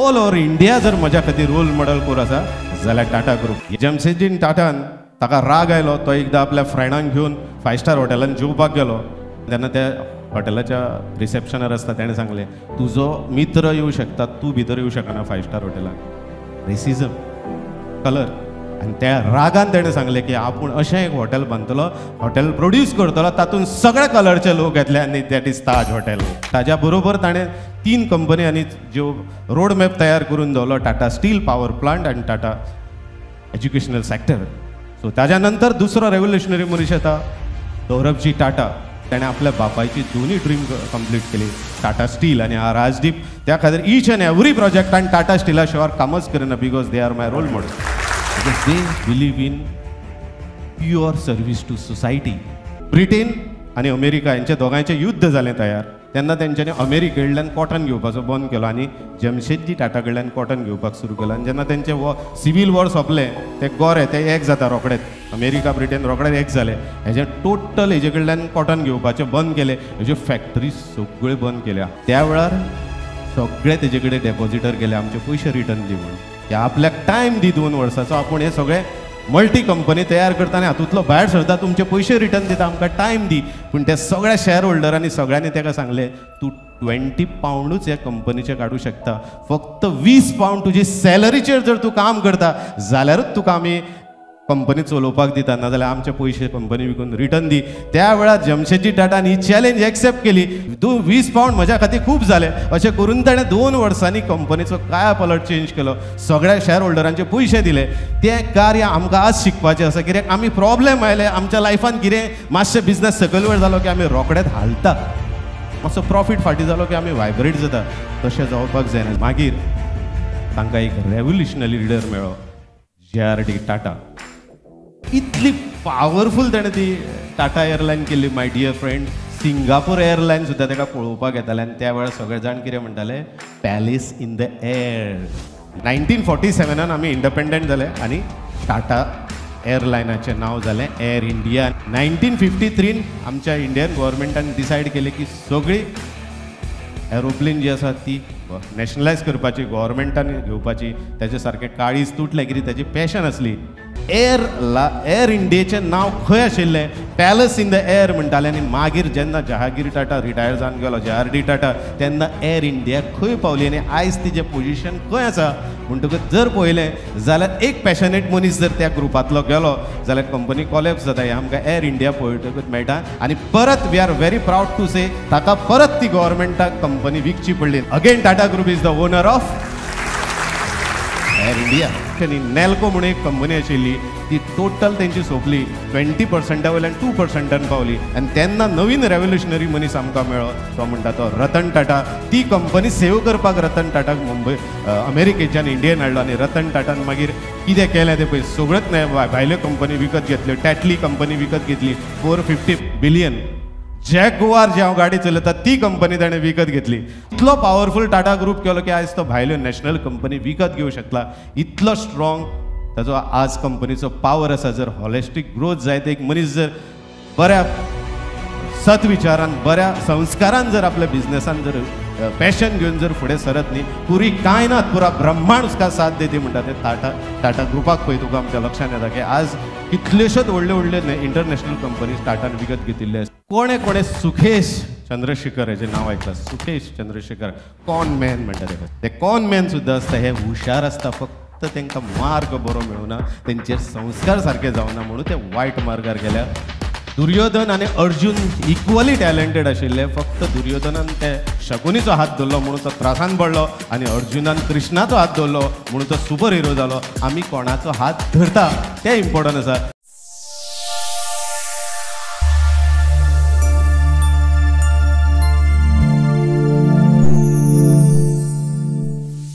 All over India जर म्हज्या खातीर रोल मॉडेल कोण आसा जाल्यार टाटा ग्रुप. जमशेदजी टाटान ताका राग आयलो, तो एकदां आपल्या फ्रेंडांक घेवन 5 स्टार हॉटेलान जेवपाक गेलो. तेन्ना त्या हॉटेलाच्या रिसेप्शनार आसता तेणें सांगलें, तुजो मित्र येवं शकता, तूं भितर येवं शकना 5 स्टार हॉटेलान. Racism, colour. आनी त्या रागान तेणें सांगलें की आपूण अशें एक हॉटेल बांदतलो, हॉटेल प्रोड्यूस करतलो, तातूंत सगळे कलरचे लोक येतले आनी that is Taj hotel. ताज्या बरोबर ताणें 3 कंपनी आनी ज्यो रोड मॅप तयार करून दवरलो, टाटा स्टील पावर प्लांट आनी टाटा एज्युकेशनल सॅक्टर. सो ताज्या नंतर दुसरो रेव्होल्युशनरी मनीस येता दोरबजी टाटा. ताणें आपल्या बापायची दोनूय ड्रीम कंप्लीट केली, टाटा स्टील आनी राजदीप. त्या खातीर ईच अँड एवरी प्रोजेक्टान टाटा स्टिला शिवाय कामच करिना, because they are my role model, because they believe in pure service to society. Britain आनी अमेरिका हेंच्या दोगांयचें युद्ध जालें तयार, तेन्ना तेंच्यांनी अमेरिके कडल्यान कॉटन घेवपाचो बंद केलो आनी जमशेदजी टाटा कडल्यान कॉटन घेवपाक सुरू केलो. आनी जेन्ना तेंचे सिवील वॉर सोंपलें, ते गोरे ते एक जाता रोखडेच, अमेरिका ब्रिटेन रोखडेच एक जाले. हेजे टोटल हेजे कडल्यान कॉटन घेवपाचें बंद केलें, हेज्यो फॅक्टरी सगळ्यो बंद केल्या. त्या वेळार सगळे तेजे कडेन डेपोजिटर गेले, आमचे पयशे रिटर्न दी म्हणून, की आपल्याक टायम दी 2 वर्सांचो, आपूण हे सगळे मल्टी कंपनी तयार करता आनी हातूंतलो भायर सरता, तुमचे पयशे रिटर्न दिता, आमकां टायम दी. पूण त्या सगळ्या शेअर होल्डरांनी सगळ्यांनी ताका सांगलें, तूं 20 पावंडूच ह्या कंपनीचे काडूं शकता, फक्त 20 पावंड तुजी सॅलरीचेर जर तूं काम करता जाल्यारूच तुका आमी कंपनी चलोवपाक दिता, नाजाल्यार आमचे पयशे कंपनी विकून रिटर्न दी. त्या वेळार जमशेदजी टाटान ही चॅलेंज एक्सेप्ट केली. 20 पावंड म्हज्या खातीर खूब जाले अशें करून ताणें 2 वर्सांनी कंपनीचो काया पलट चेंज केलो, सगळ्या शेअर होल्डरांचे पयशे दिले. तें कार्य आमकां आज शिकपाचें आसा, कित्याक आमी प्रॉब्लेम आयले आमच्या लायफान, कितें मातशें बिजनस सकयल वयर जालो की आमी रोखडेच हालता, मातसो प्रॉफीट फाटीं जालो की आमी वायब्रेट जाता. तशें जावपाक जायना. मागीर तांकां एक रेव्होल्युशनरी लिडर मेळ्ळो, JRD Tata. इतली पावरफूल ताणें ती टाटा एअरलायन केली. My dear friend, Singapore airline सुद्दां ताका पळोवपाक येताले आनी त्या वेळार सगळे जाण कितें म्हणटाले, पॅलेस इन the air. 1947 आमी इंडिपेंडंट जाले आनी टाटा एअरलायनाचें नांव जालें एअर इंडिया. 1953 आमच्या इंडियन गव्हर्मेंटान डिसायड केलें की सगळी एरोप्लेन जी आसा ती नॅशनलायज करपाची, गव्हर्मेंटान घेवपाची. ताचे सारकें काळीज तुटलें, कितें ताची पॅशन आसली. एअर इंडियेचें नांव खंय आशिल्लें, पॅलस इन the air म्हणटाले. आनी मागीर जेन्ना जहागीर टाटा रिटायर जावन गेलो, JRD Tata, तेन्ना एअर इंडिया खंय पावली आनी आयज तिजें पोजिशन खंय आसा. म्हणटकच जर पळयलें जाल्यार एक पॅशनेट मनीस जर त्या ग्रुपांतलो गेलो जाल्यार कंपनी कॉलेप्स जाता. हें आमकां एअर इंडिया पळयतकच मेळटा. आनी परत we are very proud to say ताका परत ती गव्हर्मेंटाक कंपनी विकची पडली. Again Tata group is the owner of Air India. आनी नॅल्को म्हणून एक कंपनी आशिल्ली, ती टोटल तेंची सोंपली, 20% वयल्यान 2% पावली. आनी तेन्ना नवीन रेव्होल्युशनरी मनीस आमकां मेळ्ळो, तो म्हणटा तो रतन टाटा. ती कंपनी सेव करपाक रतन टाटाक मुंबय अमेरिकेच्यान इंडियेन हाडलो आनी रतन टाटान मागीर कितें केलें तें पळय, सगळ्योच भायल्यो कंपनी विकत घेतल्यो. टॅटली कंपनी विकत घेतली 450 बिलियन. जॅगुआर जी हांव गाडी चलयता ती कंपनी ताणें विकत घेतली. इतलो पावरफूल टाटा ग्रुप केलो की आयज तो भायल्यो नॅशनल कंपनी विकत घेवं शकता. इतलो स्ट्रॉंग ताजो आज कंपनीचो पावर आसा. जर हॉलिस्टीक ग्रोथ जायत, एक मनीस जर बऱ्या सत्विचारान, बऱ्या संस्कारान जर आपल्या बिजनेसान जर पॅशन घेवन जर फुडें सरत न्ही, पुरी कायनात, पुरा ब्रह्मांड उसका साथ देती म्हणटा ते टाटा टाटा ग्रुपाक पळय तुका आमच्या लक्षांत येता की आज कितल्योश्योच व्हडल्यो व्हडल्यो इंटरनॅशनल कंपनीज टाटान विकत घेतिल्ले आसा. कोणे कोणे सुखेश चंद्रशेखर हेजें नांव आयकलां, सुखेश चंद्रशेखर कॉन मॅन म्हणटा तेका. ते कॉन मॅन सुद्दां आसता, हे हुशार आसता, फक्त तांकां मार्ग बरो मेळुना, तेंचेर संस्कार सारके जावना म्हणून ते वायट मार्गार गेल्या. दुर्योधन आनी अर्जुन इक्वली टॅलंटेड आशिल्ले, फक्त दुर्योधनान ते शकुनीचो हात धरलो म्हणून तो त्रासान पडलो आनी अर्जुनान कृष्णाचो हात धरलो म्हणून तो सुपर हिरो जालो. आमी कोणाचो हात धरता तें इम्पॉर्टंट आसा.